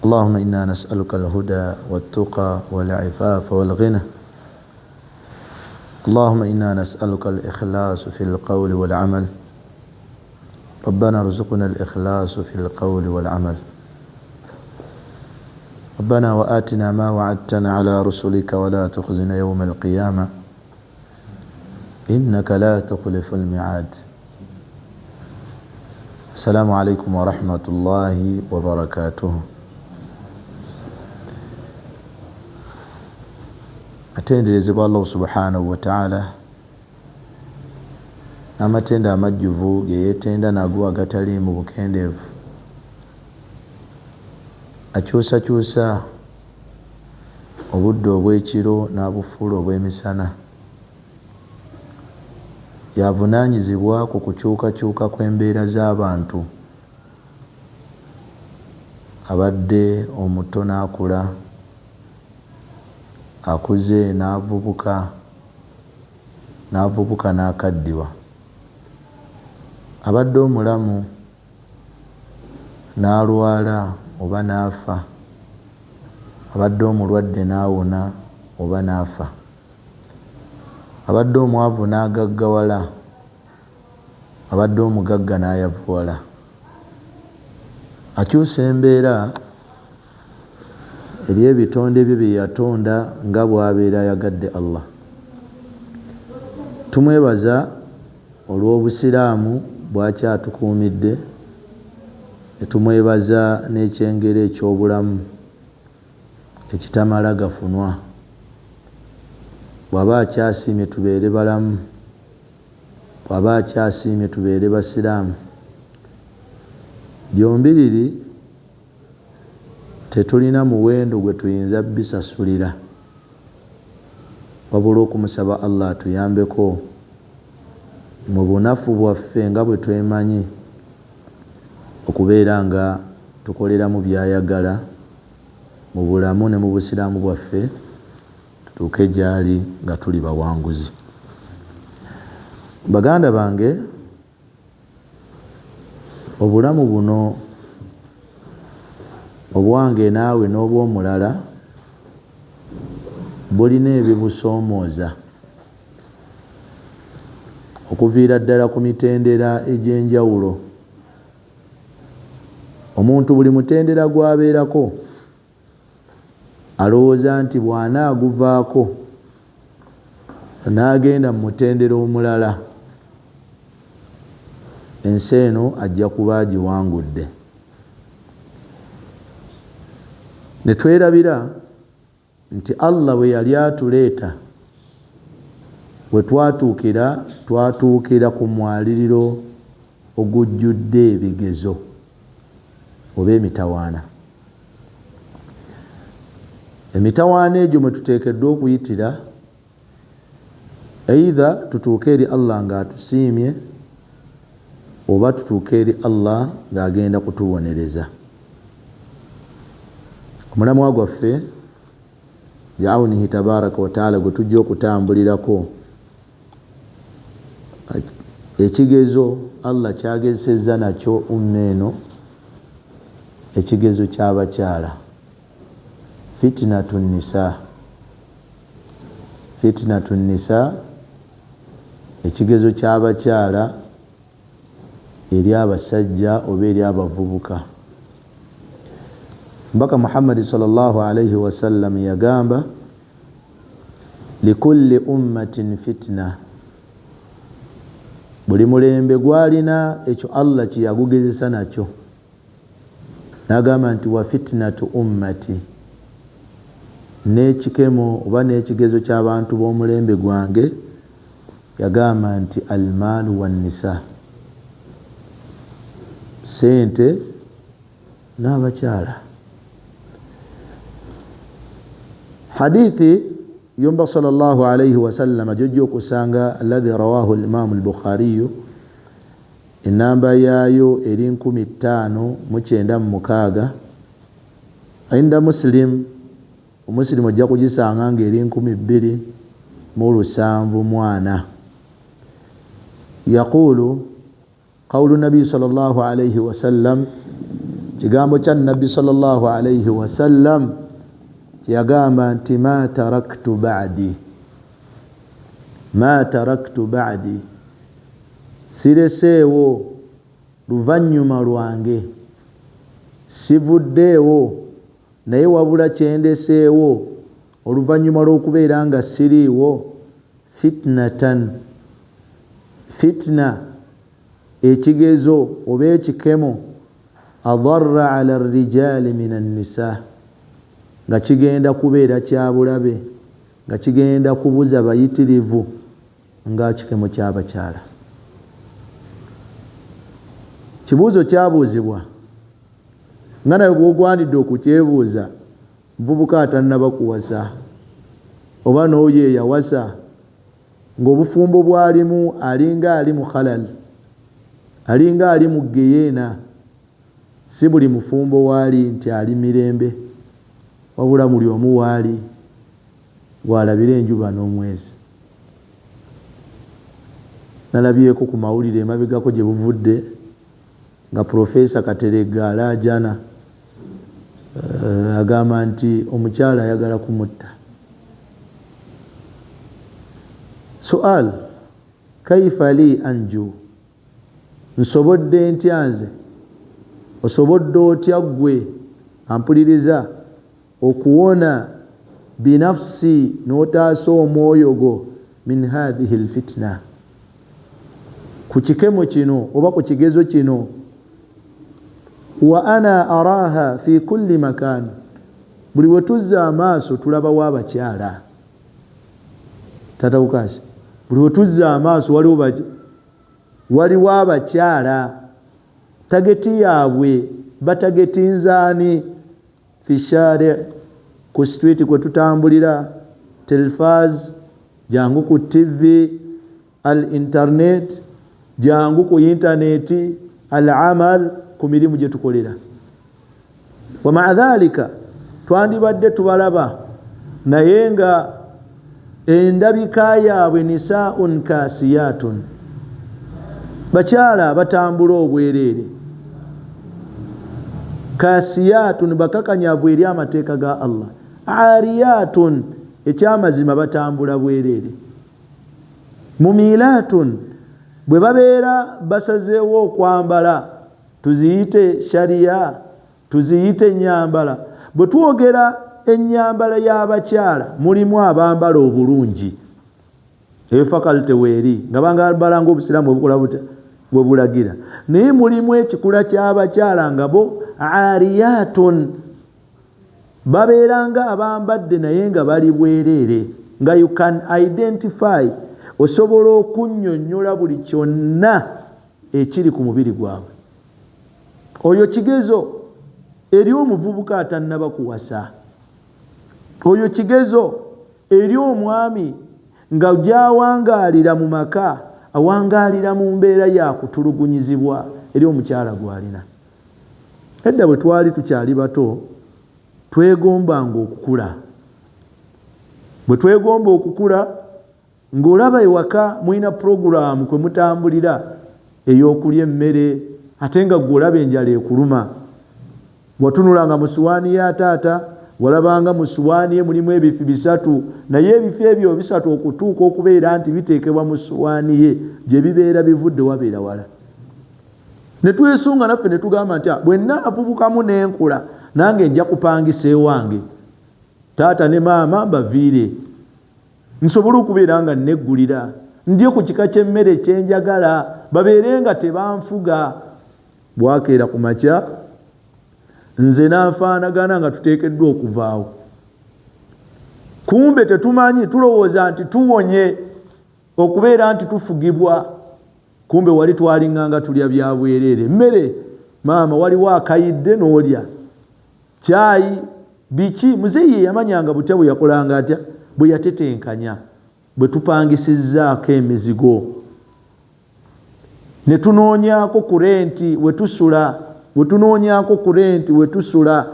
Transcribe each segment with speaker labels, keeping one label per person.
Speaker 1: اللهم إنا نسألك الهدى والتقى والعفاف والغنى. اللهم إنا نسألك الإخلاص في القول والعمل. ربنا ارزقنا الإخلاص في القول والعمل. ربنا وآتنا ما وعدتنا على رسلك ولا تخزنا يوم القيامة إنك لا تخلف الميعاد. السلام عليكم ورحمة الله وبركاته. Atenderezebwa Allah subhanahu wataala n'amatendo amajjuvu ge yeetenda nago agatali mu bukendeevu. Akyusakyusa obudde obw'ekiro n'abufuula obw'emisana. Yavunaanyizibwa ku kukyukakyuka kw'embeera z'abantu. Abadde omuto n'akula, akuze n'avubuka, n'avubuka n'akaddiwa. Abadde omulamu n'alwala oba n'afa. Abadde omulwadde n'awona oba n'afa. Abadde omwavu n'agaggawala. Abadde omugagga n'ayavuwala. Akyusa embeera eri ebitonde bye bye yatonda nga bw'abeera ayagadde Allah. Tumwebaza olw'obusiraamu bw'akyatukuumidde, ne tumwebaza n'ekyengera eky'obulamu ekitamala gafunwa. Bw'aba akyasiimye tubeere balamu, bw'aba akyasiimye tubeere basiraamu. Byombiriri tetulina muwendo gwe tuyinza bisasulira, wabula okumusaba Allah atuyambeko mu bunafu bwaffe nga bwe twemanyi okubeera nga tukoleramu by'ayagala mu bulamu ne mu busiraamu bwaffe, tutuuke gy'ali nga tuli bawanguzi. Baganda bange, obulamu buno obwange naawe n'obw'omulala bulina ebibusoomooza okuviira ddala ku mitendera egy'enjawulo. Omuntu buli mutendera gw'abeerako alowooza nti bw'anaaguvaako n'agenda mu mutendera omulala, ensi eno ajja kuba agiwangudde. Ne twerabira nti Allah bwe yali atuleeta we twatuukira, twatuukira ku mwaliriro ogujjudde ebigezo oba emitawaana. Emitawaana egyo mwe tuteekeddwa okuyitira, eitha tutuuke eri Allah ng'atusiimye oba tutuuke eri Allah ng'agenda kutubonereza. Omulamwa gwaffe biaunihi tabaraka wataala gwe tujja okutambulirako, ekigezo Allah kyagezesezza nakyo umma eno, ekigezo ky'abakyala, fitinatu nisa. Fitinatu nisa, ekigezo ky'abakyala eri abasajja oba eri abavubuka. Mbaka Muhammadi sallallahu alaihi wasallam yagamba, likulli ummatin fitna, buli mulembe gwalina ekyo Allah kyeyagugezesa nakyo. N'agamba nti wa fitnatu ummati, n'ekikemo oba n'ekigezo ky'abantu b'omulembe gwange, yagamba nti almaalu wannisa, sente n'abakyala. Hadithi yomba sallallahu alaihi wasallama gyojja okusanga alladhi rawahu limamu lbukhariyu, enamba yaayo eri 5906, inda Muslim, omusilimu ojja kugisanga ng'eri 2074. Yaqulu qawlu nabiyi sallallahu alaihi wasallam, Kigambo kya Nabbi sallallahu alaihi wasallam kyeyagamba nti ma taraktu badi, ma taraktu badi, sireseewo luvannyuma lwange, sivuddeewo, naye wabula kyendeseewo oluvannyuma lw'okubeera nga siriiwo, fitnatan, fitna, ekigezo oba ekikemo, adarra ala rijali min annisa, nga kigenda kubeera kyabulabe, nga kigenda kubuza bayitirivu nga kikemo ky'abakyala. Kibuuzo kyabuuzibwa nga nawe bwogwanidde okukyebuuza, muvubuka atannaba kuwasa oba n'oyo eyawasa ng'obufumbo bwalimu alinga ali mu khalal, alinga ali mu geyeena. Si buli mufumbo waali nti ali mirembe, wabula buli omu waali walabira enjuba n'omwezi. Nalabyeko ku mawulire emabegako gye buvudde nga Profesa Kateregga alaajana, agamba nti omukyala ayagala kumutta. Sual, kaifa li anju, nsobodde ntya nze, osobodde otya ggwe ampuliriza okuwona binafsi n'otaasa omwoyo gwo min hathihi lfitna, ku kikemo kino oba ku kigezo kino. Wa ana araha fi kulli makan, buli we tuzza amaaso tulabawo abakyala. Tata Bukashi, buli we tuzza amaaso waliwo abakyala. Tageti yaabwe batagetinzaani? Fi shari, ku street kwe tutambulira, telfaz, jangu ku TV, al internet, jangu ku intaneti, al amal, ku mirimu gye tukolera. Wa maa dhalika twandibadde tubalaba, naye nga endabika yaabwe nisaun kasiyatun, bakyala batambula obwereere, kasiyatun, bakakanyavu eri amateeka ga Allah, ariyatun, ekyamazima batambula bwereere, mumilatun, bwe babeera basazeewo okwambala, tuziyite sharia, tuziyite ennyambala. Bwe twogera ennyambala y'abakyala mulimu abambala obulungi, eyo faculty weeri nga bambala ng'obusiraamu bwe bukola butya, bwe bulagira, naye mulimu ekikula ky'abakyala nga bo ariyatun, babeera nga abambadde naye nga bali bwereere, nga you can identify, osobola okunnyonnyola buli kyonna ekiri ku mubiri gwabwe. Oyo kigezo eri omuvubuka atannaba kuwasa, oyo kigezo eri omwami nga gyawangaalira mu maka, awangaalira mu mbeera ya kutulugunyizibwa eri omukyala gw'alina. Edda bwe twali tukyali bato twegombanga okukula. Bwe twegomba okukula ng'olaba ewaka mulina puroguraamu kwe mutambulira ey'okulya emmere, ate nga ggwe olaba enjala ekuluma. Watunulanga mu suwaani ya taata, walabanga mu suwaani ye mulimu ebifi bisatu, naye ebifi ebyo bisatu okutuuka okubeera nti biteekebwa mu suwaani ye gye bibeera bivudde wabeera wala. Ne twesunga naffe ne tugamba nti bwe nnaavubukamu n'enkula nange nja kupangisa ewange, taata ne maama mbaviire, nsobole okubeera nga neggulira, ndye ku kika ky'emmere kyenjagala, babeere nga tebanfuga. Bwakeera ku makya nze nanfaanagana nga tuteekeddwa okuvaawo. Kumbe tetumanyi, tulowooza nti tuwonye okubeera nti tufugibwa, kumbe wali twalinganga tulya bya bwereere. Mmere maama waliwo akayidde n'olya kyayi biki, muzeeyi ye yamanyanga butya bwe yakolanga atya, bwe yatetenkanya, bwe tupangisizzaako emizigo ne tunoonyaako ku renti we tusula, we tunoonyaako ku renti we tusula,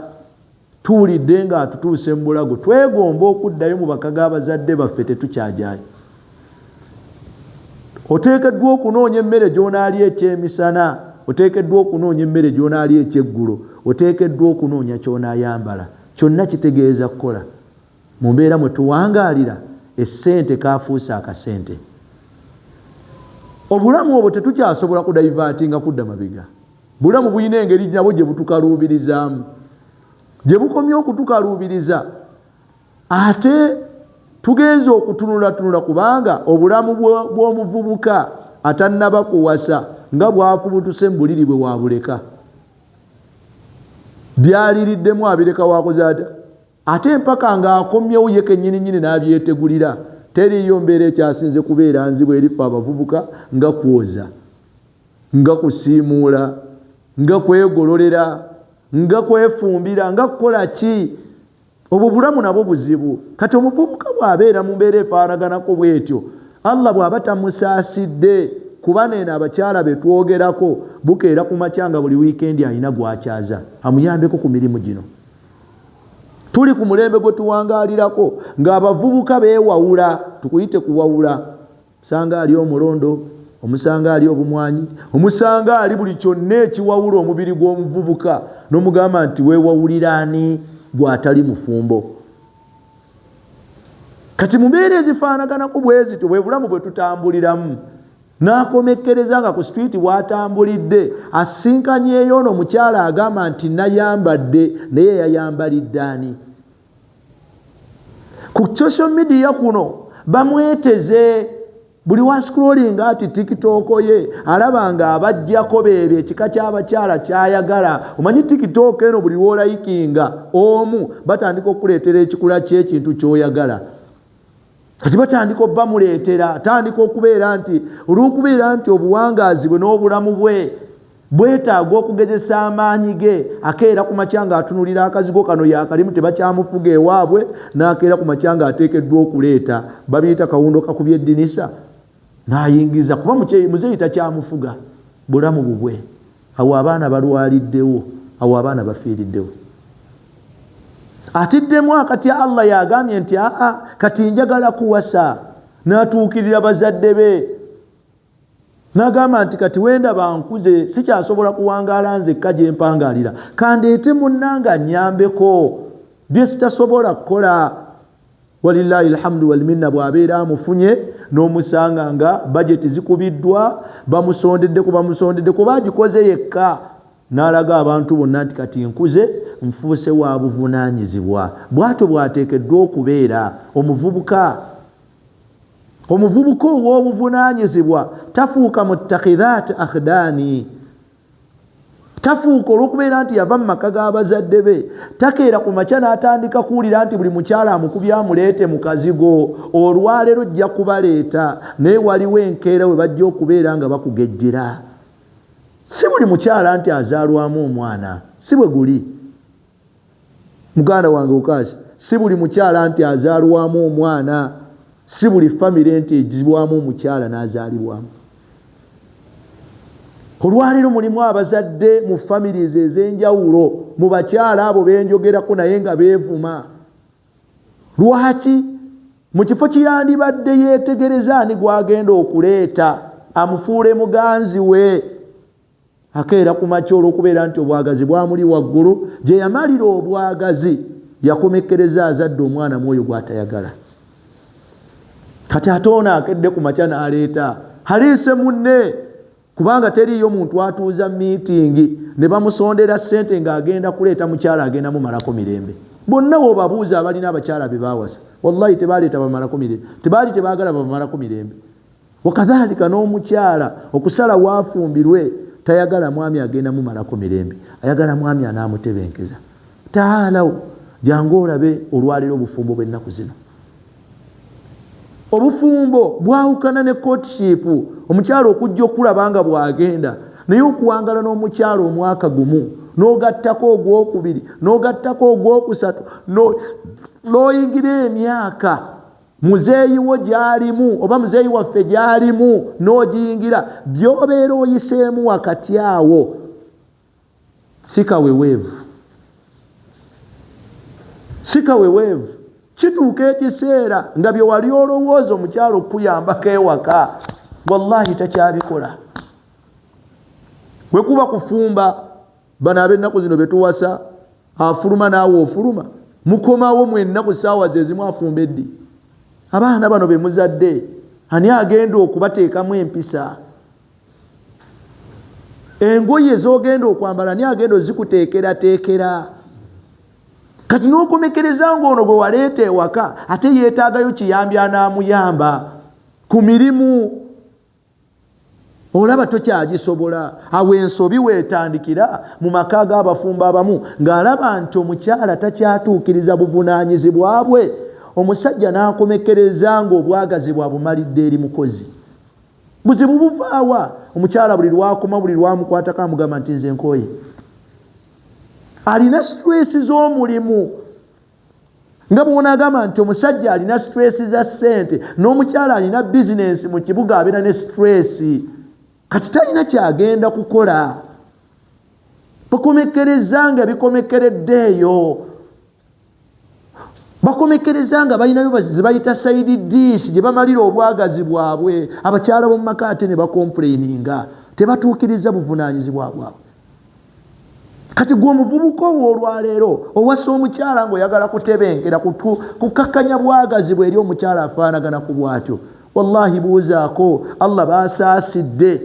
Speaker 1: tuwulidde nga atutuuse mu bulago, twegomba okuddayo mu baka g'abazadde baffe, tetukyajaayo. Oteekeddwa okunoonya emmere gy'onaalya ekyemisana. Oteekeddwa okunoonya emmere gy'onaalya ekyeggulo. Oteekeddwa okunoonya ky'onaayambala. Kyonna kitegeeza kukola. Mu mbeera mwe tuwangaalira, essente kaafuuse akasente. Obulamu obwo tetukyasobola kudaivatinga kudda mabega. Bulamu bulina engeri nabwo gye butukaluubirizaamu. Gye bukomye okutukaluubiriza, ate tugenze okutunulatunula kubanga obulamu bw'omuvubuka atannaba kuwasa nga bwafubutuse mu buliri bwe wabuleka. Byaliriddemu abireka wakoze atya? Ate mpaka ng'akomyewo ye kennyini nnyini n'abyetegulira. Teriiyo mbeera ekyasinze kubeera nzibu eri ffe abavubuka nga kwoza, nga kusiimuula, nga kwegololera, nga kwefumbira, nga kukola ki. Obwo bulamu nabwo buzibu. Kati omuvubuka bw'abeera mu mbeera efaanaganako bw'etyo, Allah bw'aba tamusaasidde, kuba neeno abakyala be twogerako bukeera ku makya nga buli wiikendi alina gw'akyaza amuyambeko ku mirimu gino. Tuli ku mulembe gwe tuwangaalirako ng'abavubuka beewawula, tukuyite kuwawula. Omusanga ali omulondo, omusanga ali obumwanyi, omusanga ali buli kyonna ekiwawula omubiri gw'omuvubuka, n'omugamba nti weewawulira ani gw'atali mufumbo. Kati mu mbeera ezifaanaganako bwe zityo bwe bulamu bwe tutambuliramu. N'akomekkereza nga ku situliiti w'atambulidde asisinkanyeeyo ono omukyala agamba nti nayambadde, naye yayambalidde ani? Ku social media kuno bamweteze, buli wa scrolling ati TikTok ye alaba nga abajjako beebe ekika ky'abakyala ky'ayagala. Omanyi TikTok eno buli w'olayikinga omu batandika okukuleetera ekikula ky'ekintu ky'oyagala. Kati batandika obamuleetera, atandika okubeera nti olw'okubeera nti obuwangaazi bwe n'obulamu bwe bwetaaga okugezesa amaanyi ge, akeera ku makya ng'atunulira akazigo kano yakalimu tebakyamufuga ewaabwe, n'akeera ku makya ng'ateekeddwa okuleeta, babiyita kawundo kakubye eddinisa, n'ayingiza kuba muzeeyi takyamufuga, bulamu bubwe. Awo abaana balwaliddewo, awo abaana bafiiriddewo. Atiddemu akatya Allah yagambye nti aa kati njagala kuwasa, n'atuukirira bazadde be n'agamba nti kati wendaba nkuze sikyasobola kuwangaala nzekka gye mpangaalira, kandeete munnange annyambeko bye sitasobola kukola. Walillahi alhamdu walminna, bw'abeera amufunye n'omusanga nga bajeti zikubiddwa, bamusondeddeko, bamusondeddeko, kuba agikoze yekka, n'alaga abantu bonna nti kati nkuze nfuuse wa buvunaanyizibwa. Bw'atyo bw'ateekeddwa okubeera omuvubuka. Omuvubuka ow'obuvunaanyizibwa tafuuka muttakhidhat akhdaani, tafuuka olw'okubeera nti yava mu maka g'abazadde be, takeera ku makya n'atandika kuwulira nti buli mukyala amukubye amuleete mu kazigo. Olwaleero ojja kubaleeta, naye waliwo enkeera we bajja okubeera nga bakugejjera. Si buli mukyala nti azaalwamu omwana, si bwe guli muganda wange Okaasi. Si buli mukyala nti azaalwamu omwana, si buli famire nti egibwamu omukyala n'azaalibwamu. Olwaleero mulimu abazadde mu families ez'enjawulo mu bakyala abo benjogerako naye nga beevuma. Lwaki? Mu kifo kiyandibadde yeetegereza ani gw'agenda okuleeta amufuule muganzi we, akeera ku makya olw'okubeera nti obwagazi bwamuli waggulu, gye yamalira obwagazi yakomekkereza azadde omwana mwoyo gw'atayagala. Kati ate ono akedde ku makya n'aleeta haliise munne, kubanga teriiyo muntu atuuza miitingi ne bamusondera ssente ng'agenda kuleeta mukyala agenda mumalako mirembe. Bonna w'obabuuza abalina abakyala be baawasa, wallahi tebaleeta bamalako mirembe, tebaali tebaagala babamalako mirembe. Wakadhalika n'omukyala okusala waafumbirwe tayagala mwami agenda mumalako mirembe, ayagala mwami anaamutebenkeza. Taalawo jangu olabe olwaleero obufumbo bw'ennaku zino. Obufumbo bwawukana ne courtship, omukyala okujja okulaba nga bw'agenda, naye okuwangala n'omukyala omwaka gumu n'ogattako ogwokubiri n'ogattako ogwokusatu n'oyingira emyaka muzeeyi wo gy'alimu oba muzeeyi waffe gy'alimu n'ogiyingira, by'obeera oyiseemu wakati awo si kaweweevu, si kaweweevu. Kituuka ekiseera nga bye wali olowooza omukyala okukuyambako ewaka, wallahi takyabikola. Bwe kuba kufumba, bano ab'ennaku zino betuwasa, afuluma naawe ofuluma, mukomawo mwenna ku ssaawa ze zimu, afumba eddi. Abaana bano be muzadde, ani agenda okubateekamu empisa? Engoye z'ogenda okwambala ani agenda ozikuteekerateekera? Kati n'okomekereza ng'ono gwe waleeta ewaka ate yeetaagayo kiyambi anaamuyamba ku mirimu, olaba tokyagisobola. Awo ensobi weetandikira mu maka g'abafumbo abamu, ng'alaba nti omukyala takyatuukiriza buvunaanyizibwa bwe, omusajja n'akomekereza ng'obwagazi bwabumalidde eri mukozi. Buzibu buvaawa? Omukyala buli lwakoma, buli lwamukwatako amugamba nti nze nkooye, alina stress z'omulimu. Nga bw'onaagamba nti omusajja alina stress za ssente, n'omukyala alina bizinensi mu kibuga abeera ne stress. Kati talina kyagenda kukola, bakomekereza nga bikomekeredde eyo, bakomekereza nga balinayo ze bayita side dish gye bamalira obwagazi bwabwe. Abakyala b'omu maka ate ne bacomplaininga tebatuukiriza buvunaanyizibwa bwabwe. Kati gwe omuvubuka ow'olwaleero owasa omukyala ng'oyagala kutebenkera, kukakkanya bwagazi bwe eri omukyala afaanagana ku bwatyo, wallahi buuzaako Allah baasaasidde.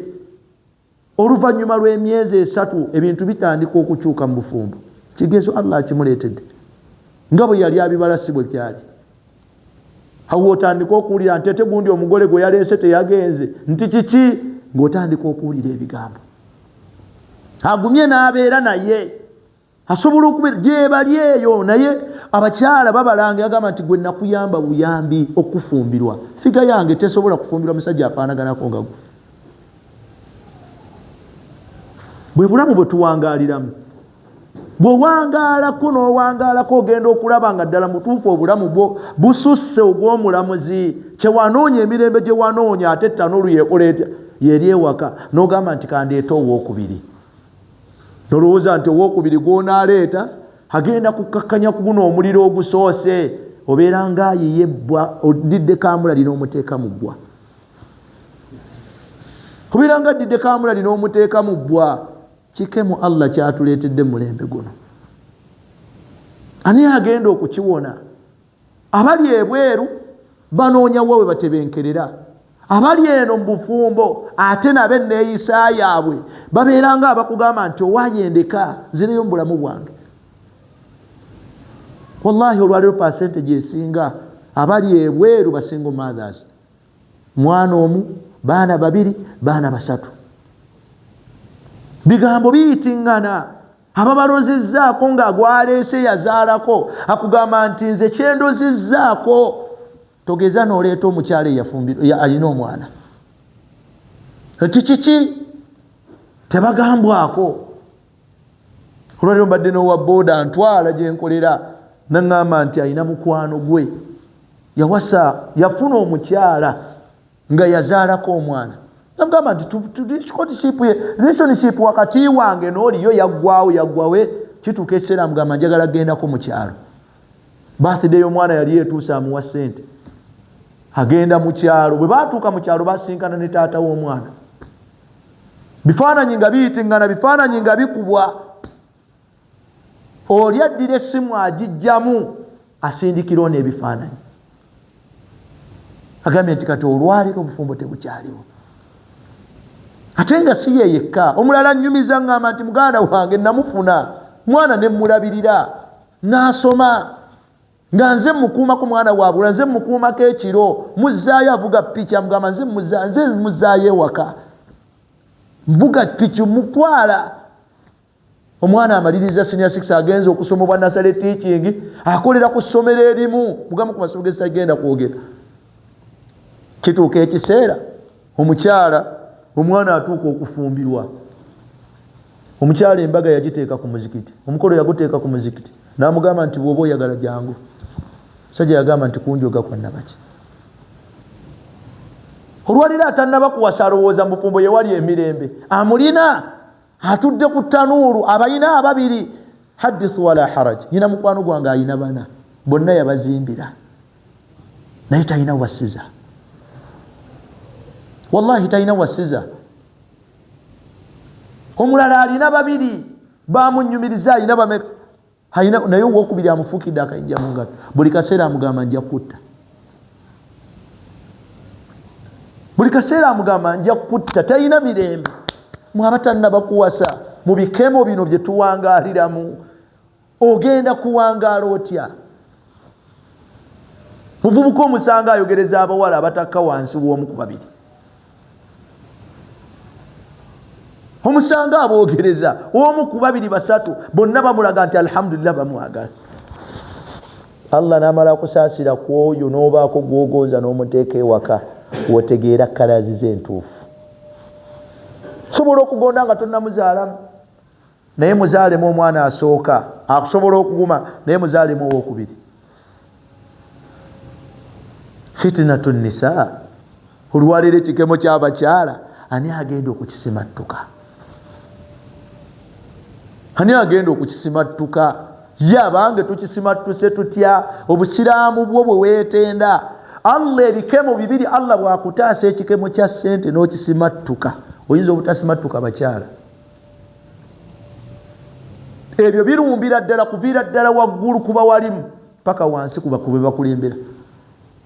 Speaker 1: Oluvannyuma lw'emyezi 3 ebintu bitandika okukyuka mu bufumbo. Kigezo Allah akimuleetedde, nga bwe yali abibala si bwe byali. Awo otandika okuwulira nti ate gundi omugole gwe yaleese teyagenze, nti kiki, ng'otandika okuwulira ebigambo. Agumye n'abeera naye asobola okubeera gyebali eyo, naye abakyala babalanga, agamba nti gwe nakuyamba buyambi okufumbirwa, figure yange tesobola kufumbirwa musajja afaanaganako nga gwe. Bwe bulamu bwe tuwangaaliramu. Bw'owangaalako n'owangaalako ogenda okulaba nga ddala mutuufu obulamu bwo bususse ogw'omulamuzi. Kyewanoonya emirembe gye wanoonya, ate ttanuulu yeekola etya? Yeri ewaka. N'ogamba nti kandeete owookubiri, nolowooza nti owookubiri gw'onaaleeta agenda kukakkanya ku guno omuliro ogusoose. Obeera ng'ayiye ebbwa, oddidde kamulali n'omuteeka mu bbwa. Obeera nga addidde kamulali n'omuteeka mu bbwa. Kikemu Allah kyatuleetedde mu mulembe guno, ani agenda okukiwona? Abali ebweru banoonya wa we batebenkerera, abali eno mu bufumbo ate nabo enneeyisa yaabwe babeera nga abakugamba nti owaayendeka nzireyo mu bulamu bwange. Wallahi olwaleero percentage esinga abali ebweru ba single mothers, mwana omu, baana babiri, baana basatu. Bigambo biyitiŋŋana, ababalozezzaako nga gwaleese yazaalako akugamba nti nze kyendozezzaako togeza n'oleeta omukyala eyafumbirwa alina omwana, nti kiki tebagambwako. Olwaliro mbadde n'owa booda ntwala gyenkolera, naŋŋamba nti alina mukwano gwe yawasa, yafuna omukyala nga yazaalako omwana. Namugamba nti relationship wakati wange n'oliyo yaggwawo, yaggwawe. Kituuka ekiseera amugamba njagala gendako mu kyalo, birthday y'omwana yali etuuse, amuwa ssente agenda mu kyalo. Bwe baatuuka mu kyalo basinkana ne taata w'omwana, bifaananyi nga biyitiŋŋana, bifaananyi nga bikubwa. Oli addira essimu agijjamu asindikira ono ebifaananyi, agambye nti kati olwaliro obufumbo tebukyaliwo. Ate nga si ye yekka, omulala nnyumiza ŋŋamba nti muganda wange namufuna mwana ne mmulabirira n'asoma, nga nze mukuumako mwana waabula, nze mukuumako ekiro, muzzaayo avuga piki, amugamba nze muzzaayo ewaka, nvuga piki mutwala. Omwana amaliriza senior 6 agenza okusoma obwa nursery teaching, akolera ku ssomero erimu mugamu ku masomero gesitagenda kwogera. Kituuka ekiseera omukyala omwana atuuka okufumbirwa, omukyala embaga yagiteeka ku muzikiti, omukolo yaguteeka ku muzikiti, n'amugamba nti bw'oba oyagala jangu. Musajja yagamba nti kunjoga kwa nabaki. Olwaliro atannaba kuwasa alowooza mu bufumbo yewali emirembe, amulina atudde ku ttanuulu, abalina ababiri, hadithu wala haraj. Nyina mukwano gwange ayina bana bonna yabazimbira, naye talina wasiza, wallahi talina wasiza. Omulala alina babiri bamunyumiriza, alina bameka, alina naye owokubiri amufuukidde akayinja mu ngalo, buli kaseera amugamba nja kutta, buli kaseera amugamba nja kutta, talina mirembe. Mwaba tannaba kuwasa, mu bikemo bino bye tuwangaaliramu ogenda kuwangaala otya? Muvubuka omusanga ayogereza abawala abatakka wansi w'omu ku babiri, omusanga aboogereza omu ku babiri basatu, bonna bamulaga nti alhamdulillah bamwagala. Allah n'amala kusaasira ku oyo n'obaako gw'ogonza n'omuteeka ewaka, wotegeera kalazi ze entuufu. Sobola okugonda nga tonnamuzaalamu, naye muzaalemu omwana asooka, akusobola okuguma, naye muzaalemu owokubiri. Fitinatu nisa, olwaleero ekikemo ky'abakyala ani agenda okukisimattuka? Ani agenda okukisimattuka? Ye abange, tukisimattuse tutya obusiraamu bwo bwe weetenda? Allah ebikemo bibiri, Allah bw'akutaasa ekikemo kya ssente n'okisimattuka, oyinza obutasimattuka bakyala. Ebyo birumbira ddala kuviira ddala waggulu ku bawalimu paka wansi ku bakube bakulembera.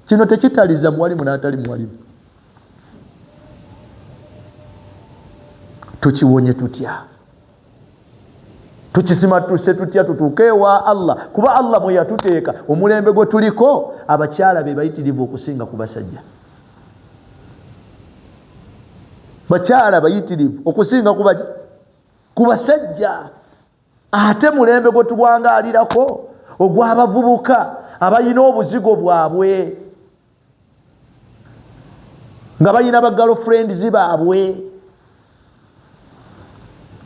Speaker 1: Kino tekitaliza muwalimu n'atali muwalimu. Tukiwonye tutya? Tukisimattuse tutya tutuuke ewa Allah? Kuba Allah mwe yatuteeka, omulembe gwe tuliko abakyala be bayitirivu okusinga ku basajja. Bakyala bayitirivu okusinga ku basajja, ate mulembe gwe tuwangaalirako ogw'abavubuka abalina obuzigo bwabwe nga balina ba girlfriends baabwe.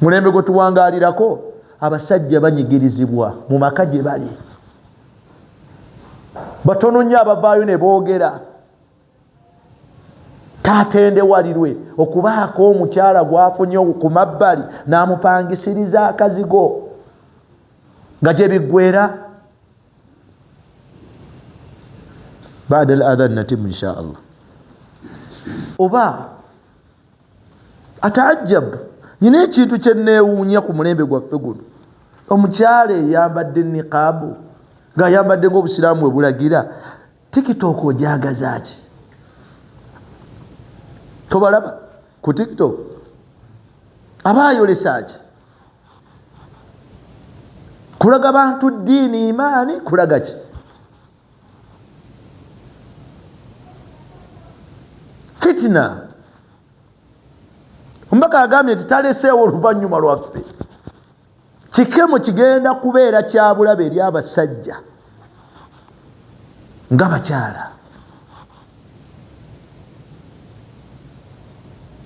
Speaker 1: Mulembe gwe tuwangaalirako abasajja banyigirizibwa mu maka gye bali, batono nnyo abavaayo ne boogera. Taatendewalirwe okubaako omukyala gwafunye ku mabbali n'amupangisiriza akazigo nga gye biggwera. Baada al adhan natimu insha Allah. Oba ataajab, nyina ekintu kye neewuunya ku mulembe gwaffe guno, omukyala eyambadde niqaabu ng'ayambadde ng'obusiraamu bwe bulagira, TikTok ojagaza ki? Tobalaba ku TikTok aba ayolesa ki? Kulaga bantu ddiini, imaani, kulaga ki? Fitina. Omubaka agambye nti taleseewo oluvannyuma lwaffe kikemo kigenda kubeera kya bulabe eri abasajja nga bakyala,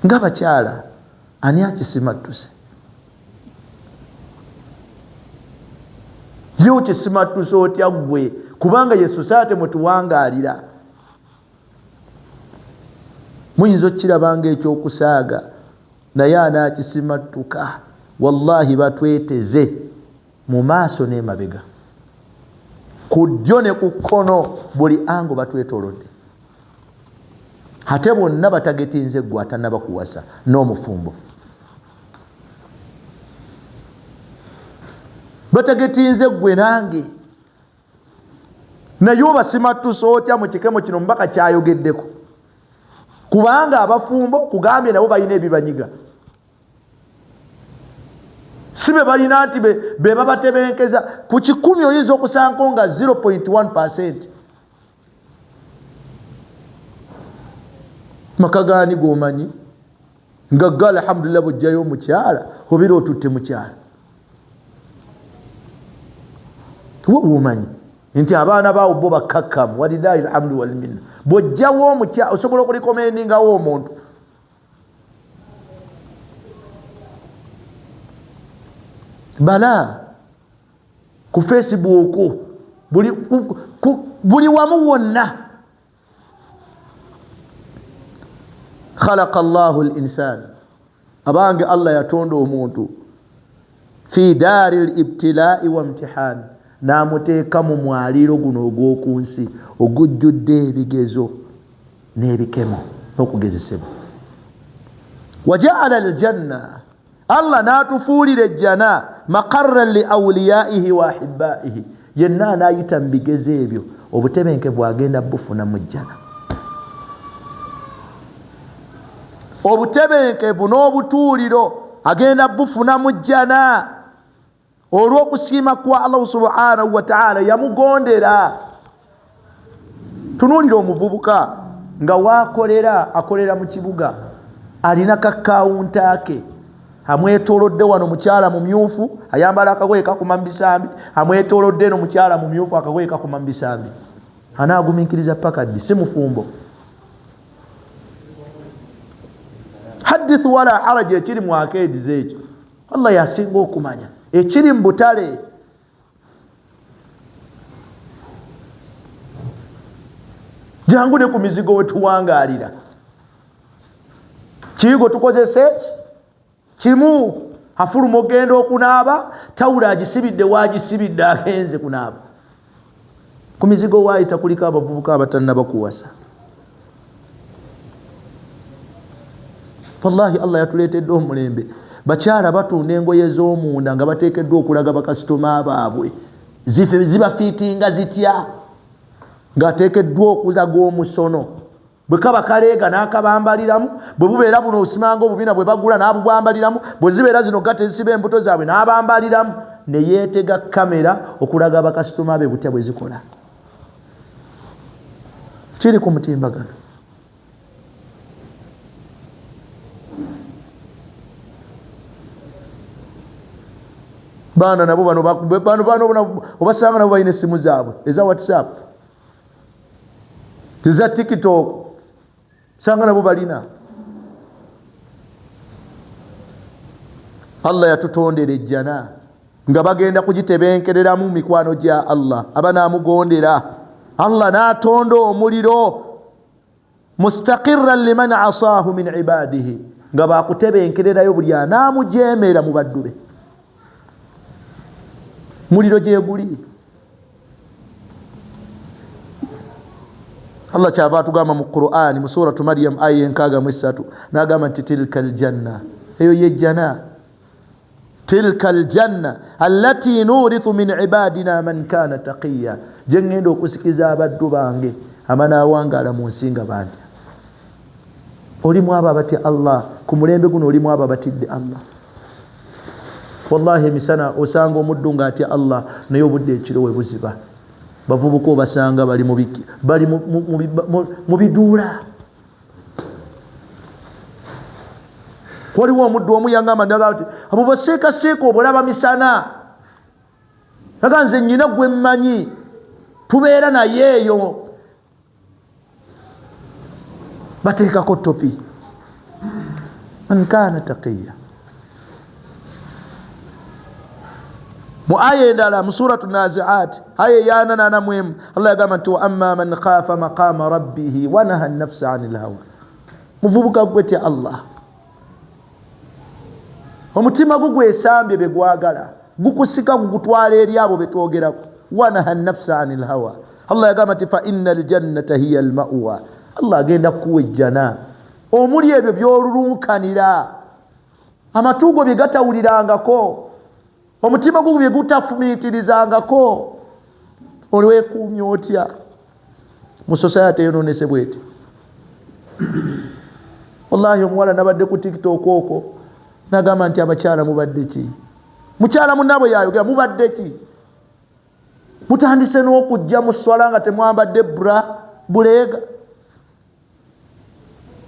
Speaker 1: nga bakyala. Ani akisimattuse? Ye okisimattuse otya ggwe? Kubanga ye society mwe tuwangaalira. Muyinza okukiraba nga ekyokusaaga, naye anaakisimattuka? Wallahi batweteze mu maaso n'emabega, ku ddyo ne ku kkono, buli ango batwetolodde, ate bonna batagetinze ggwe atannaba kuwasa n'omufumbo. Batagetinze ggwe nange, naye obasimattuse otya mu kikemo kino omubaka kyayogeddeko? Kubanga abafumbo kugambye nabo balina ebibanyiga, si be balina nti be babatebenkeza. Ku 100 oyinza okusanko nga 0.1%. Maka gaani gomanyi nga ga alhamdulillah, bwojjayo omukyala obeera otutte mukyala wo, bwomanyi nti abaana baawo bo bakkakkamu, walillahi alhamdu walminna. Bwojjawo omukyala osobola okulikomendingawo omuntu. Bala ku Facebook, buli wamu wonna. Khalaqa llahu linsan, abange Allah yatonda omuntu fi daari libtilai wa mtihan, n'amuteeka mu mwaliiro guno ogw'oku nsi ogujjudde ebigezo n'ebikemo n'okugezesebwa. Wajaala aljanna, Allah n'atufuulira ejjana maqarran li awliyaihi wa ahibaihi. Yenna anaayita mu bigezo ebyo obutebenkevu agenda bufuna mu jjana. Obutebenkevu n'obutuuliro agenda bufuna mu jjana olw'okusiima kwa Allahu subhanahu wa ta'ala yamugondera. Tunuulira omuvubuka nga waakolera, akolera mu kibuga, alina kakawunta ke amwetoolodde wano mukyala mumyufu ayambala akagoye kakuma mu bisambi, amwetoolodde eno mukyala mumyufu akagoye kakuma mu bisambi. Anaagumiikiriza paka ddi? Si mufumbo. Hadith wala haraja, ekiri mu akeediza ekyo Allah yasinga okumanya ekiri mu butale. Jangu ne ku mizigo we tuwangaalira, kiyigo tukozese kimu. Afuluma ogenda okunaaba, tawula agisibidde waagisibidde, agenze kunaaba. Ku mizigo waayita kuliko abavubuka abatannaba kuwasa. Wallahi Allah yatuleetedde omulembe, bakyala batunda engoye z'omunda nga bateekeddwa okulaga bakasitoma baabwe zibafiitinga zitya, ng'ateekeddwa okulaga omusono bwe kaba kaleega n'akabambaliramu, bwe bubeera buno osimanga obubina bwe bagula n'abubwambaliramu, bwe zibeera zino gatta ezisiba embuto zaabwe n'abambaliramu, ne yeetega kamera okulaga bakasitoma be butya bwe zikola. Kiri ku mutimbagano. Baana nabo bano bano bano obasanga nabo balina essimu zaabwe eza WhatsApp, teza TikTok, sanga nabo balina. Allah yatutondera ejjana nga bagenda kugitebenkereramu mikwano gya Allah abanaamugondera. Allah n'atonda omuliro mustaqirran liman asaahu min ibadihi, nga bakutebenkererayo buli anaamujeemera mu baddu be. Muliro gyeguli. Allah kyava atugamba mu Qur'ani mu suratu Maryam aya 63 n'agamba nti tilka aljanna, eyo yejjana, tilka aljanna allati nurithu min ibadina man kana taqiya, gye ŋŋenda okusikiza abaddu bange abanaawangaala mu nsi nga bantya. Olimu abo abatya Allah ku mulembe guno, olimu abo abatidde Allah. Wallahi emisana osanga omuddu ng'atya Allah, naye obudde ekiro we buziba bavubuka obasanga bali mu biduula. Waliwo omuddu omu yaŋŋamba ndaga nti abo baseekaseeka obulaba misana, aga nze nnyina gwe mmanyi tubeera naye eyo bateekako topi. Man kana taqiya. Mu aya endala mu suratu Naziat aya eyanananamu Allah yagamba nti wa amma man khafa maqama rabbihi wa naha nafsa anil hawa. Muvubuka gwe tya Allah, omutima gwo gwesambye bye gwagala, gukusika gugutwala eri abo betwogerako. Wa naha nafsa anil hawa. Allah yagamba nti fa inna aljannata hiya almawa. Allah agenda kukuwa ejjana omuli ebyo by'olulunkanira, amatugo bye gatawulirangako, omutima gwo bye gutafumiitirizangako. Olwekuumya otya mu society eyononese bweti? Wallahi omuwala nabadde ku TikTok okwo nagamba nti abakyala mubadde ki? Mukyala munnaabwe yayogera, mubadde ki? Mutandise n'okujja mu swala nga temwambadde bra buleega,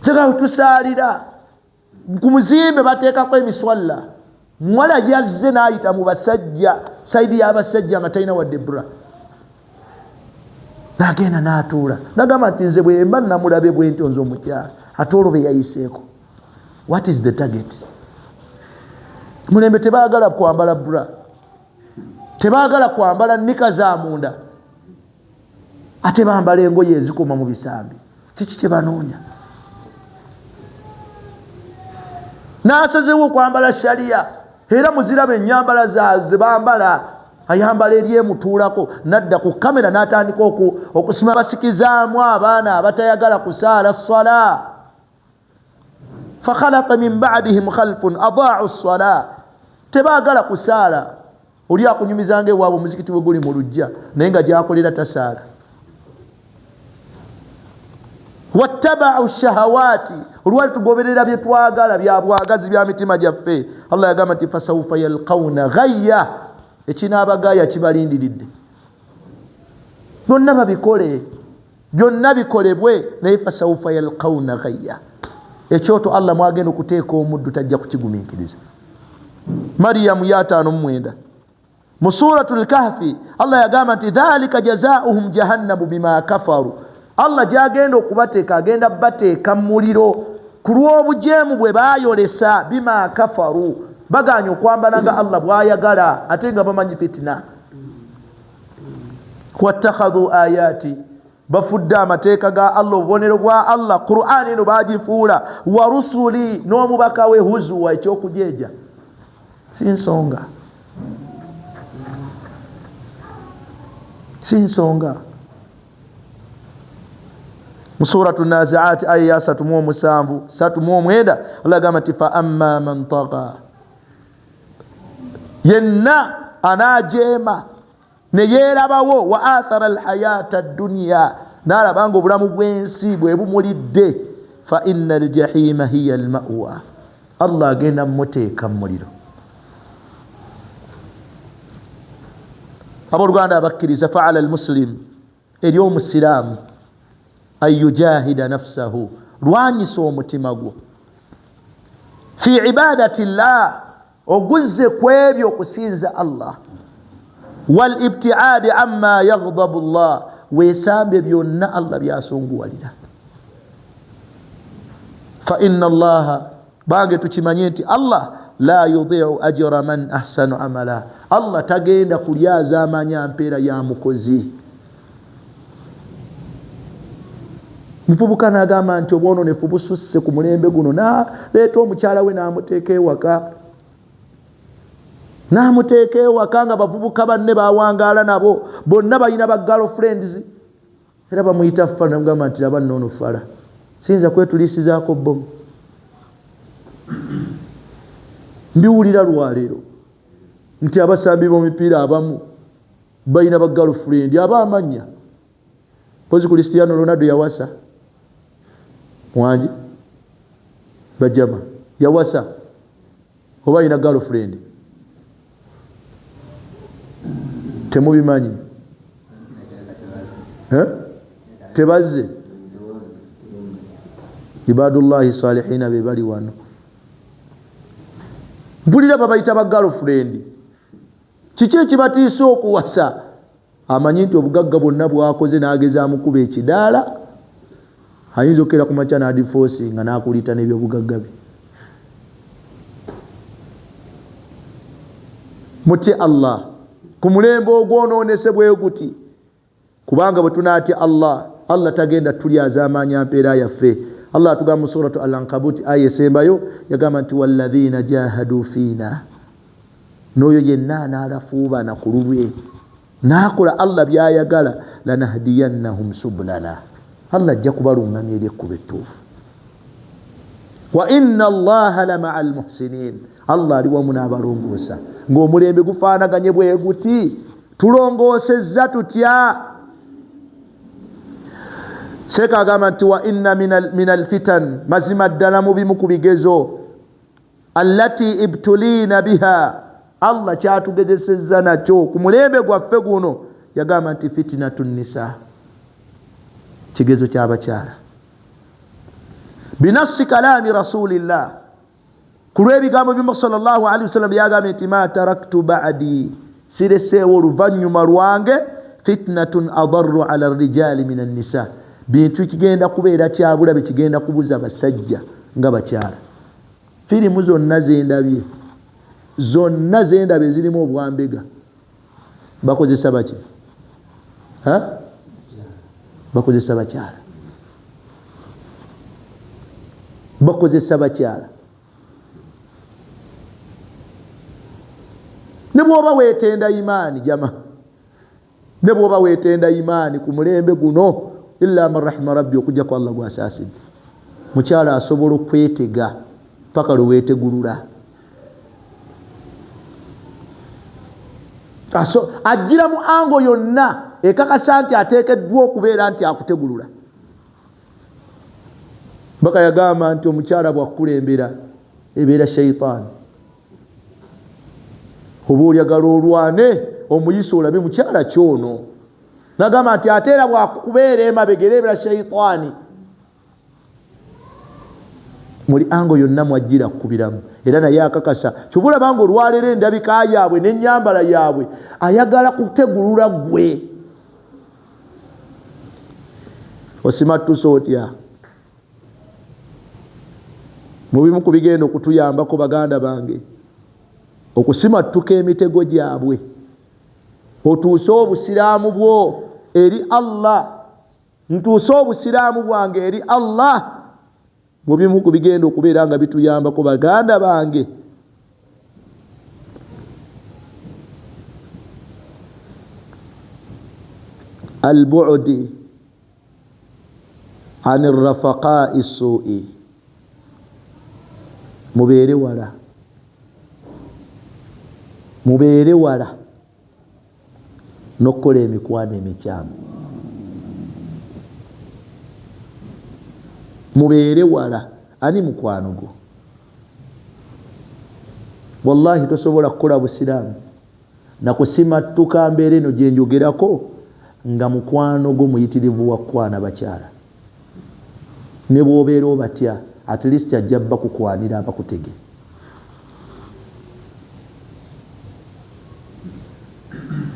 Speaker 1: teka tusaalira ku muzimbe bateekako emiswalla. Muwala yazze n'ayita mu basajja, saidi y'abasajja nga talina wadde bra, n'agenda n'atuula n'agamba nti nze bwe mba namulabe bwe ntyo nze omukyala, ate olwo be yayiseeko. What is the target? Mulembe tebaagala kwambala bra, tebaagala kwambala nika za munda, ate bambala engoye ezikoma mu bisambi. Kiki kye banoonya? N'asazeewo okwambala sharia, era muziraba ennyambala ze bambala, ayambala eri emutuulako, n'adda ku kamera n'atandika okusima. Basikizaamu abaana abatayagala kusaala swala. Fakhalafa min badihim khalfun adaau ssala, tebaagala kusaala. Oli akunyumizanga ewaabwe omuzikiti we guli mu lujja, naye nga gyakolera tasaala. Wattabau shahawaati, olwali tugoberera bye twagala bya bwagazi bya mitima gyaffe. Allah yagamba nti fasaufa yalkauna ghayya, ekinaabagaya kibalindiridde. Byonna babikole, byonna bikolebwe, naye fasaufa yalkauna ghayya, ekyoto Allah mwagenda okuteeka omuddu tajja kukigumiikiriza. Mariyamu ya 59 mu suratu lkahfi, Allah yagamba nti dhalika jazauhum jahannamu bima kafaru. Allah gyagenda okubateeka, agenda bateeka muliro ku lw'obujeemu bwe bayolesa. Bima kafaru, baganya okwambala nga Allah bwayagala ate nga bamanyi fitina. Wattakhadhu ayati, bafudde amateeka ga Allah, obubonero bwa Allah, Qur'ani eno bagifuula, wa rusuli, n'omubaka we, huzuwa, ekyokujeeja. Si nsonga, si nsonga. Mu suratu Naziat aya ya 37, 39, Allah agamba nti fa amma man taga, yenna anajeema neyeerabawo, wa athara alhayata dduniya, naalaba nga obulamu bw'ensi bwe bumulidde, fa inna aljahima hiya almawa, Allah agenda mumuteeka mu muliro. Abooluganda abakkiriza, faala almuslim, eri omusiraamu, an yujahida nafsahu, lwanyisa omutima gwo, fi ibadati llah, oguzze ku ebyo okusinza Allah, wal ibtiadi amma yaghdabu llah, weesambe byonna Allah byasunguwalira. Fa inna allaha, bange tukimanye nti Allah la yudiu ajra man ahsanu amala, Allah tagenda kulyaza amanya mpeera ya mukozi. Muvubuka n'agamba nti obwononefu bususse ku mulembe guno, naleeta omukyala we n'amuteeka ewaka, n'amuteeka ewaka nga bavubuka banne bawangaala nabo bonna balina ba girlfriends, era bamuyita fala. Namugamba nti laba nno ono fala, siyinza kwetuliisizaako bbomu. Mbiwulira lwaleero nti abasambi b'omipiira abamu balina ba girlfriend aba amanya. Pozi Cristiano Ronaldo yawasa wangi bajama, yawasa oba alina girlfriend? Temubimanyi? Tebazze. Ibadullahi salihina be bali wano, mpulira babayita ba girlfriend. Kiki ekibatiisa okuwasa? Amanyi nti obugagga bwonna bwakoze n'agezaamu kuba ekidaala, ayinza okukeera ku makya n'adifoosi nga n'akuliita n'ebyobugagga bye. Mutye Allah ku mulembe ogwonoonese bwe guti, kubanga bwe tunaatya Allah, Allah tagenda tulyazaamaanya mpeera yaffe. Allah atugamba mu suratu Al Ankabuti aya esembayo, yagamba nti walladhina jahadu fiina, n'oyo yenna anaalafuubana ku lulwe n'akola Allah byayagala, lanahdiyannahum subulana, Allah ajja kubalungamya eri ekkubo ettuufu. Wa inna allaha la maa almuhsinin, Allah ali wamu n'abalongoosa. Ng'omulembe gufaanaganye bwe guti, tulongoosezza tutya? Seeka agamba nti wa inna min alfitan, mazima ddala mu bimu ku bigezo, allati ibtuliina biha, Allah kyatugezesezza nakyo ku mulembe gwaffe guno, yagamba nti fitinatu nisa, kigezo ky'abakyala, binassi kalami rasulillah, ku lw'ebigambo by'omubaka sallallahu alaihi wasallam byagambye nti ma taraktu badi, sireseewo oluvannyuma lwange, fitnatun adarru ala rijali min annisa, bintu kigenda kubeera kyabulabe, kigenda kubuza basajja nga bakyala. Firimu zonna zendabye, zonna zendabye zirimu obwambega, bakozesa baki? Bakozesa bakyala, bakozesa bakyala. Ne bwoba weetenda imaani jama, ne bwoba weetenda imaani ku mulembe guno, illa man rahima rabbi, okujjako Allah gwasaasidde, mukyala asobola okwetega. Paka lweweetegulula. So ajjira mu ango yonna ekakasa nti ateekeddwa okubeera nti akutegulula. Baka yagamba nti omukyala bw'akukulembera ebeera shaitaani. Oba oyagala olwane omuyise olabe mukyala kyono. Nagamba nti ate era bw'akubeera emabega era ebeera shaitaani. Muli ango yonna mwajjira kukubiramu era naye akakasa. Kyova olaba nga olwaleero endabika yaabwe n'ennyambala yaabwe ayagala kutegulula ggwe. Osimattuse otya? Mu bimu ku bigenda okutuyambako baganda bange okusimattuka emitego gyabwe, otuuse obusiraamu bwo eri Allah, ntuuse obusiraamu bwange eri Allah. Mu bimu ku bigenda okubeera nga bituyambako baganda bange albu'di an rafaqai su'i, mubeere wala, mubeere wala n'okukola emikwano emikyamu. Mubeere wala. Ani mukwano gwo? Wallahi tosobola kukola busiraamu na kusimattuka mbeera eno gye njogerako nga mukwano gwo muyitirivu wa kukwana bakyala. Ne bw'obeera obatya, at least ajja bakukwanira abakutege.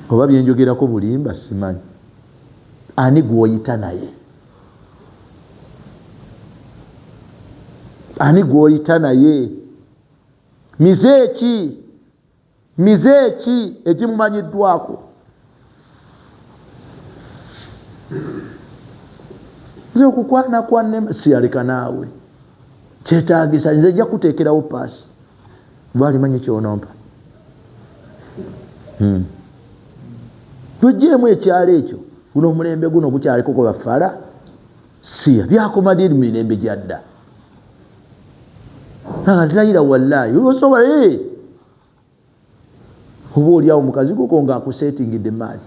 Speaker 1: Oba byenjogerako bulimba simanyi. Ani gw'oyita naye? Ani gw'oyita naye? Mize ki? Mize ki egimumanyiddwako? Nze okukwana kwa nema siyaleka naawe kyetaagisa, nze nja kuteekerawo paasi lwalimanyi kyonompa. Tujjeemu ekyalo ekyo, guno omulembe guno gukyaliko gwe bafala siya byakoma diri mu mirembe gya dda. Layira wallahi osobola oba oli awo mukazi goko nga akusetingidde emaali.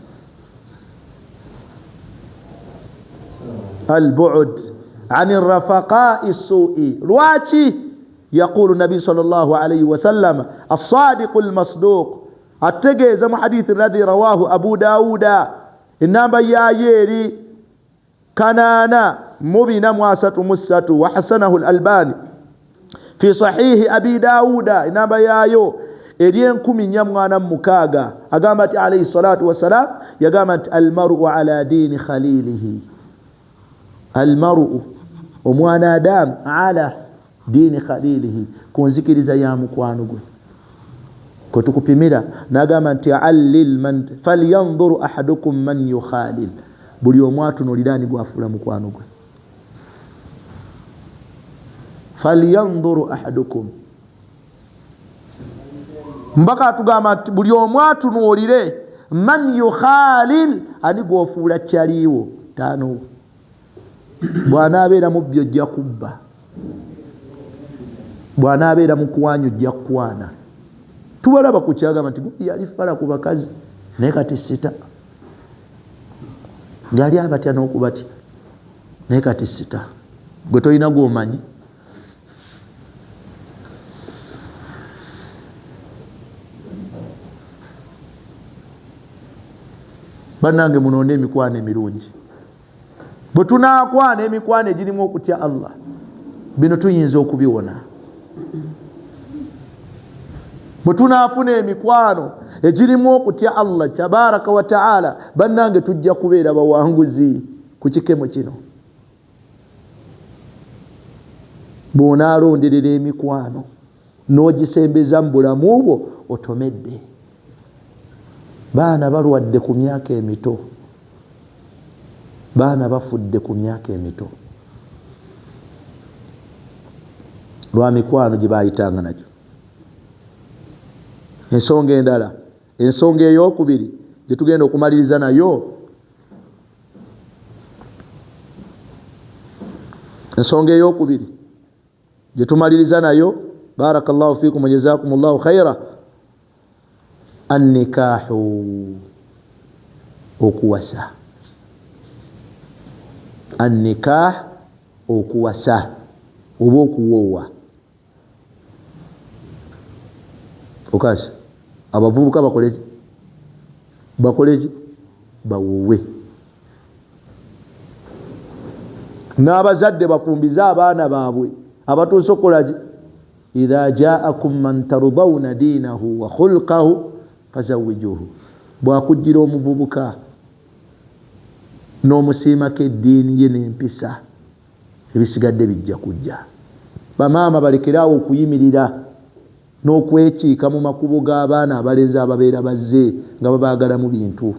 Speaker 1: Albu'd ani rafaqai su'i. Lwaki? Yaqulu nabi sallallahu alayhi wasallam as-sadiqu al-masduq, ategeeza mu hadithi alladhi rawahu Abu Dawuda, enamba yaayo eri 843, wa hasanahu al-Albani fi sahihi Abi Dawuda, enamba yaayo eri 1406. Agamba nti alayhi salatu wassalam yagamba nti almaru ala dini khalilihi, almaru omwana Adamu ala dini khalilihi, ku nzikiriza ya mukwano gwe kwe tukupimira. N'agamba nti allil man falyanzuru ahadukum man yukhalil, buli omu atunuulira ani gwafuula mukwano gwe. Falyanzuru ahadukum, mbaka atugamba nti buli omu atunuulire man yukhalil, ani gwofuula kyaliwo tano. Bw'anaabeera mubbi ojja kubba, bw'anaabeera mukwanyi ojja kukwana. Tubalaba ku kyagamba nti gundi yali fala ku bakazi naye kati sita, yali abatya n'okubatya naye kati sita. Gwe tolina gw'omanyi. Bannange munoonde emikwano emirungi. Bwe tunaakwana emikwano egirimu okutya Allah, bino tuyinza okubiwona. Bwe tunaafuna emikwano egirimu okutya Allah tabaraka wa taala, bannange tujja kubeera bawanguzi ku kikemo kino. Bw'onaalonderera emikwano n'ogisembeza mu bulamu bwo, otomedde. Baana balwadde ku myaka emito, baana bafudde ku myaka emito lwa mikwano gye baayitanga nagyo. Ensonga endala, ensonga ey'okubiri gye tugenda okumaliriza nayo, ensonga ey'okubiri gye tumaliriza nayo, Barakallahu fikum wajazakum llahu khaira. Annikahu, okuwasa. Annikah, okuwasa oba okuwoowa. Okasi abavubuka bakoleki? Bakoleki? Bawoowe. N'abazadde bafumbize abaana baabwe abatuuse okukolaki. Idha jaakum man tardawna diinahu wa khulqahu fazawijuhu. Bwakujjira omuvubuka n'omusiimako eddiini ye n'empisa, ebisigadde bijja kujja. Bamaama balekeraawo okuyimirira n'okwekiika mu makubo g'abaana abalenzi ababeera bazze nga babaagalamu bintu.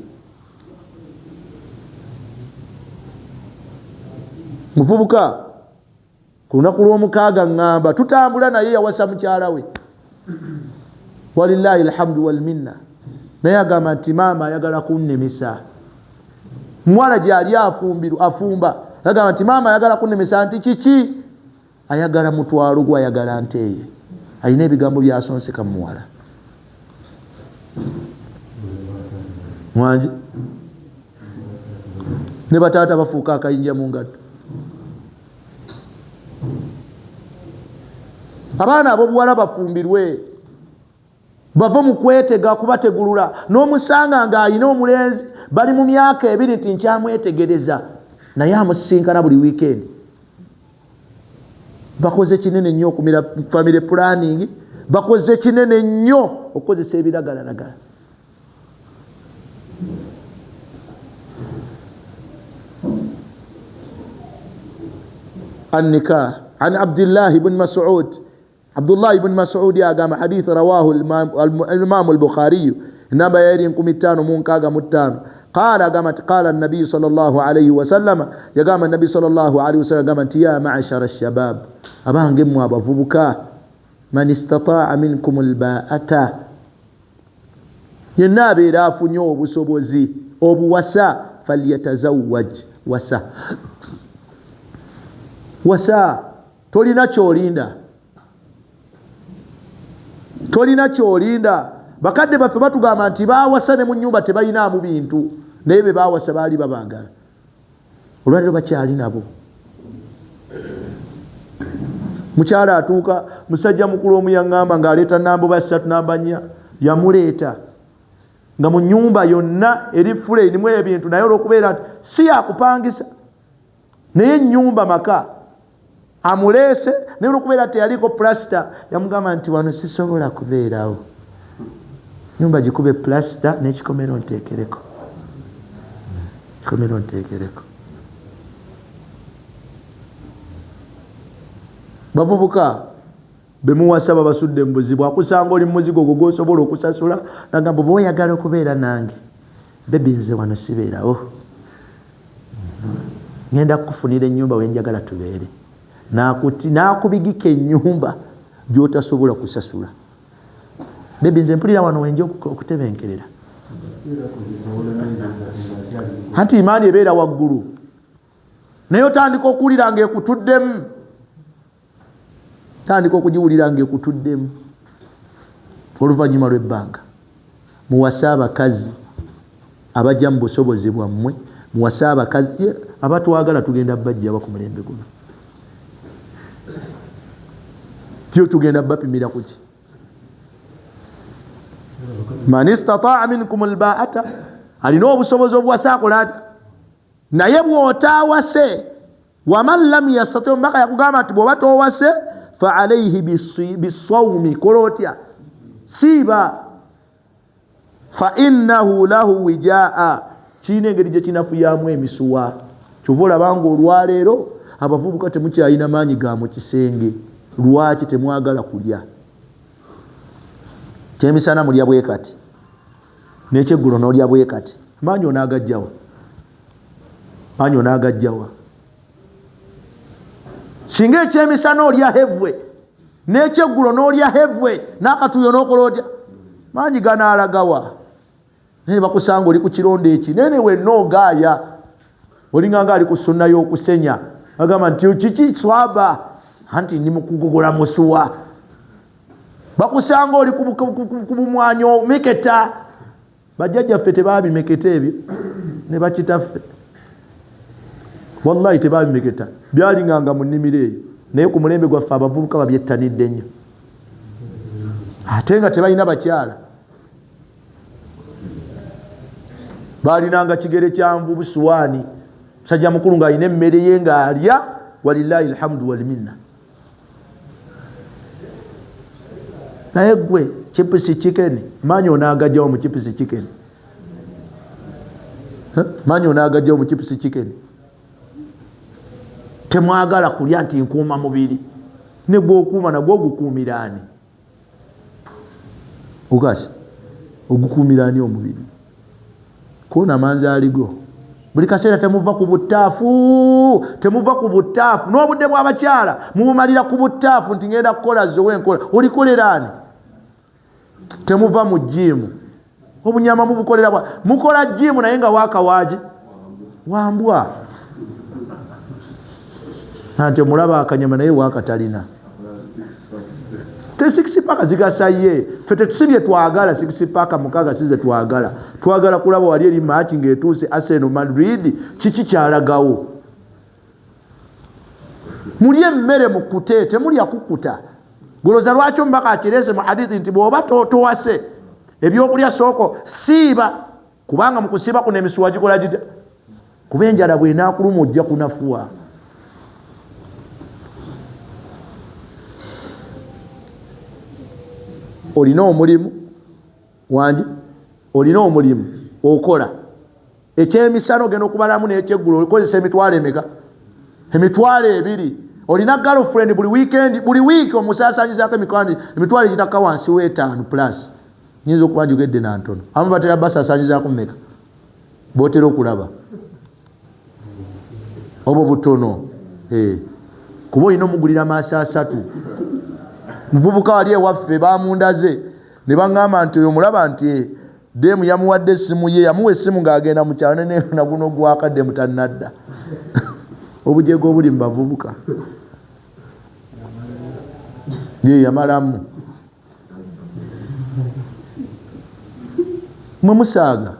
Speaker 1: Muvubuka ku lunaku lw'omukaaga ŋŋamba tutambula naye yawasa mukyala we, walillahi alhamdu walminna, naye agamba nti maama ayagala kunnemesa. Muwala gyali afumbiru afumba, agamba nti maama ayagala kunnemesa. Nti kiki? Ayagala mutwalo gwe, ayagala nteeye. Alina ebigambo byasonseka muwala mwangi ne bataata bafuuka akayinja mu ngatto. Abaana abobuwala bafumbirwe, bave mu kwetega kubategulula. N'omusanga ng'alina omulenzi bali mu myaka 2 nti nkyamwetegereza, naye amusisinkana buli wiikendi. Bakoze kinene nnyo okumira family planning, bakoze kinene nnyo okukozesa ebiragalalagala. Annikah. An Abdillahi bni Masud, Abdullahi bni Masudi agamba, hadith rawahu Alimamu Albukhariyu, enamba yayeri 5065. Qala, agamba nti qala nabiyu sal llah alaihi wasallama, yagamba nabi sal llah alaihi wasallam, agamba nti ya mashara shabab, abange mmwe abavubuka, man istataa minkum lbaata, yenna abeera afunye obusobozi obuwasa, falyatazawaj, wasa, wasa, tolina kyolinda, tolina kyolinda. Bakadde baffe batugamba nti bawasa ne mu nyumba tebalinaamu bintu, naye be bawasa baali babaagala. Olwaliro bakyali nabo. Mukyala atuuka, musajja mukulu omu yaŋŋamba ng'aleeta namba oba 3 namba 4, yamuleeta nga mu nyumba yonna eri fule erimu ebintu, naye olwokubeera nti si yakupangisa, naye ennyumba maka amuleese, naye olwokubeera teyaliko pulasita, yamugamba nti wano sisobola kubeerawo, nyumba gikube pulasita n'ekikomero nteekereko, kikomero nteekereko. Bavubuka bemuwasa babasudde mu buzibu. Akusanga oli mumuzigo ogwo gwosobola okusasula, nagamba oba oyagala okubeera nange, bebi, nze wano sibeerawo, ngenda kukufunira ennyumba wenjagala tubeere. Nakubigika ennyumba gyotasobola kusasula. Bebi, nze mpulira wano wenja okutebenkerera. Anti imaani ebeera waggulu, naye otandika okuwulira nga ekutuddemu, tandika okugiwulira nga ekutuddemu oluvannyuma lw'ebbanga. Muwase abakazi abajja mu busobozi bwammwe, muwase abakazi abatwagala. Tugenda bajjaba ku mulembe guno, tyo tugenda bapimira kuki. Man istataa minkum albaata, alina obusobozi obuwasa akola ati, naye bw'otaawase, waman lam yastati, omubaka yakugamba nti bw'oba toowase, fa alaihi bisawumi, kola otya? Siiba. Fa innahu lahu wijaa, kirina engeri gye kinafuyamu emisuwa. Kyova olabanga olwaleero abavubuka temukyalina maanyi ga mu kisenge. Lwaki temwagala kulya kyemisana? Mulya bwe kati nekyeggulo n'olya bwe kati, maanyi onaagajjawa? Maanyi onaagajjawa singa ekyemisana olya hevwe n'ekyeggulo n'olya hevwe n'akatuuyo n'okola otya? Maanyi ganaalagawa? Naye bakusanga oli ku kironda ekinene, wenna ogaaya, olinganga ali ku sunna y'okusenya. Agamba nti kiki swaba? Anti ndi mukugogola musuwa. Bakusanga oli ku bumwanyi omeketa. Bajjajjaffe tebabimeketa ebyo ne bakitaffe, wallahi tebabimeketa, byalinganga mu nnimiro eyo. Naye ku mulembe gwaffe abavubuka babyettanidde nnyo, ate nga tebalina bakyala. Balinanga kigere kya nvubu, suwaani, musajja mukulu ng'alina emmere ye ng'alya, walillahi alhamdu walminna. Naye gwe chips chicken, maanyi onaagajjawo mu chips chicken, maanyi onaagajjawo mu chips chicken. Temwagala kulya nti nkuuma mubiri, ne gwokuuma nagwo ogukuumiraani? Okasi ogukuumiraani omubiri kwona manzi aligo buli kaseera. Temuva ku butaafu, temuva ku butaafu. N'obudde bw'abakyala mubumalira ku butaafu nti ngenda kukola zowe enkola olikoleraani. Temuva mu gym, obunyama mubukolera bwa mukola gym, naye nga wakawaagi wambwa nti omulaba akanyama naye wakatalina te six pack zigasa ye. Ffe tetusibye, twagala six pack mukaaga size twagala, twagala kulaba wali eri match ng'etuuse, Arsenal Madrid, kiki kyalagawo. Mulye emmere mukute, temulya kukuta. Guloza lwaki omubaka akirese mu hadithi nti bw'oba towase ebyokulya sooko siiba, kubanga mu kusiiba kuno emisuwa gikola gitya? Kuba enjala bwenaakuluma ojja kunafuwa. Olina omulimu wangi, olina omulimu okola ekyemisana, ogenda okubalamu nekyeggulo okozesa emitwalo emeka? 20,000. Olina girlfriend, buli weekend, buli wiiki omusaasanyizako emitwalo egitakka wansi w'etaano plus. Nyinza okuba njogedde nantono. Abamu batera basaasanyizaako meka botera okulaba obwo butono, eh. Kuba olina omugulira maaso asatu. Muvubuka wali ewaffe bamundaze ne baŋŋamba nti oyo mulaba nti eh, demu yamuwadde essimu ye, yamuwa essimu ng'agenda mu kyalo naguno gwaka demu tannadda. Obujego obuli mu bavubuka ye yamalamu mwe musaaga.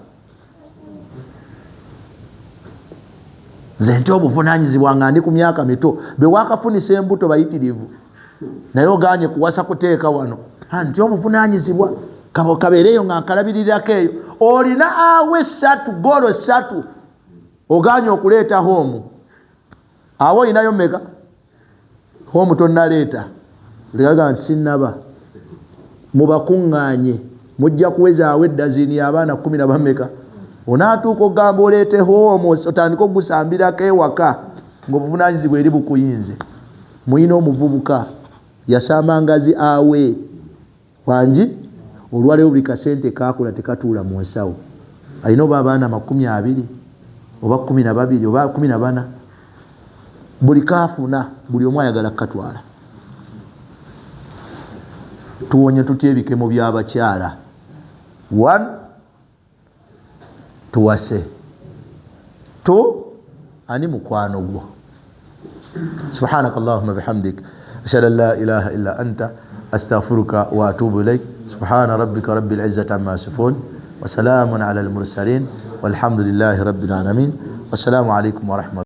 Speaker 1: Nze nti obuvunanyizibwa nga ndi ku myaka mito, bewakafunisa embuto bayitirivu, naye oganye kuwasa kuteeka wano nti obuvunanyizibwa kabeereeyo nga nkalabirirako eyo. Olina awo esatu, golo esatu, oganye okuleeta home. Awo olinayo meka? Home tonaleeta, lekaga nti sinnaba. Mubakuŋŋaanye, mujja kuwezaawo eddazini y'abaana kumi na bameka. Onaatuuka ogamba oleete home otandike ogusambirako ewaka ng'obuvunanyizibwa eri bukuyinze. Muyina omuvubuka yasamba ngazi awe wangi, olwaleero buli kasente kakola tekatuula mu nsawo. Alina oba abaana 20 oba 12 oba 14, buli kaafuna buli omu ayagala kukatwala. Tuwonye tutya ebikemo by'abakyala? One, tuwase. Two, ani mukwano gwo? Subhanaka allahuma bihamdik, ashhadu an la ilaha illa anta, astaghfiruka wa atubu ilaik. Subhana rabbika rabbil izzati amma yasifun, wasalamun ala almursalin, walhamdulillahi rabbil alamin. Wassalamu alaikum warahmatullahi.